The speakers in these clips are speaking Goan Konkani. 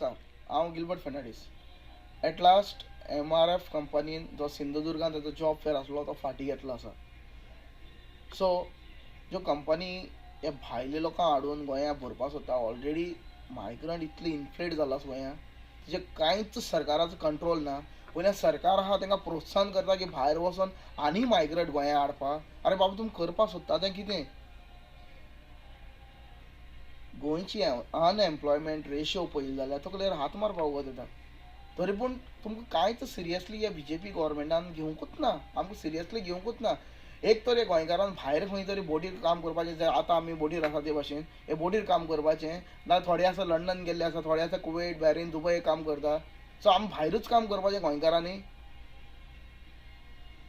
नमस्कार, हांव Gilbert Fernandes. At last MRF कंपनीन जो सिंधुदुर्गान ताचो जॉब फेर आसलो तो फाटीं घेतलो आसा. सो ज्यो कंपनी हे भायले लोकांक हाडून गोंयांत भरपाक सोदता, ऑलरेडी मायग्रंट इतले इन्फ्लेट जाला गोंयांत, तिचेर कांयच सरकाराचो कंट्रोल ना. वयल्यान सरकार आहा तांकां प्रोत्साहन करता की भायर वचोन आनी मायग्रंट गोंयांत हाडपाक. आरे बाबा, तुमी करपाक सोदता तें कितें? गोंयची अनएम्प्लॉयमेंट रेशो पळयली जाल्यार तकलेर हात मारपाक वगत येता. तरी पूण तुमकां कांयच सिरियसली ह्या बीजेपी गव्हर्मेंटान घेवंकूच ना, आमकां सिरियसली घेवंकूच ना. एक तर हे गोंयकारान भायर खंय तरी बोटीर काम करपाचें, जाय आतां आमी बोटीर आसा ते भाशेन हे बोटीर काम करपाचें ना. थोडे आसा लंडन गेल्ले आसा, थोडे आसा कुवेट, बॅरीन, दुबय काम करता. सो आमी भायरूच काम करपाचें गोंयकारांनी.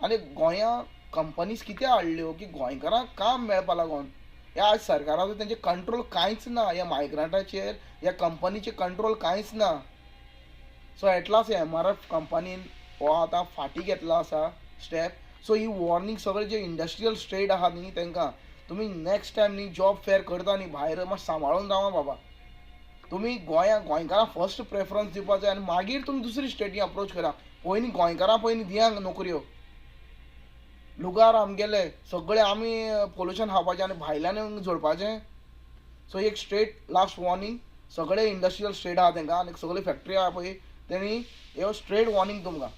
आनी गोंया कंपनीज कित्याक हाडल्यो की गोंयकारांक काम मेळपा लागून. ह्या आज सरकाराचो तेंचे कंट्रोल कांयच ना, ह्या मायग्रंटाचेर ह्या कंपनीचेर कंट्रोल कांयच ना. सो एटलास्ट एमआरएफ कंपनीन हो आतां फाटीं घेतला आसा स्टेप. सो ही वॉर्निंग सगळे जे इंडस्ट्रियल स्टेट आहा न्ही तांकां, तुमी नेक्स्ट टायम न्ही जॉब फेर करता न्ही भायर मातशें सांबाळून रावा बाबा. तुमी गोंया गोंयकारांक फर्स्ट प्रेफरन्स दिवपाक जाय आनी मागीर तुमी दुसरी स्टेटी अप्रोच करा. पयलीं गोंयकारां पयलीं दिया नोकऱ्यो. लुगार आमगेले सगळे आमी पोल्युशन खावपाचें आनी भायल्यान जोडपाचें. सो एक स्ट्रेट लास्ट वॉर्निंग सगळे इंडस्ट्रियल स्टेट आहा तांकां आनी सगळे फॅक्टरी आहा पळय तेणी ह्यो स्ट्रेट वॉर्निंग तुमकां.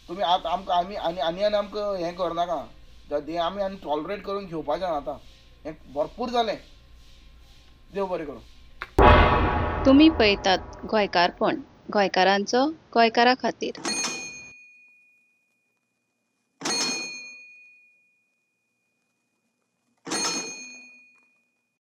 तुमी आतां आमकां आमी आनी आनी आनी आमकां हें करनाका, हें आमी आनी टॉलरेट करून घेवपाचें ना आतां. हें भरपूर जालें. देव बरें करूं. तुमी पळयतात गोंयकारपण, गोंयकारांचो गोंयकारा खातीर.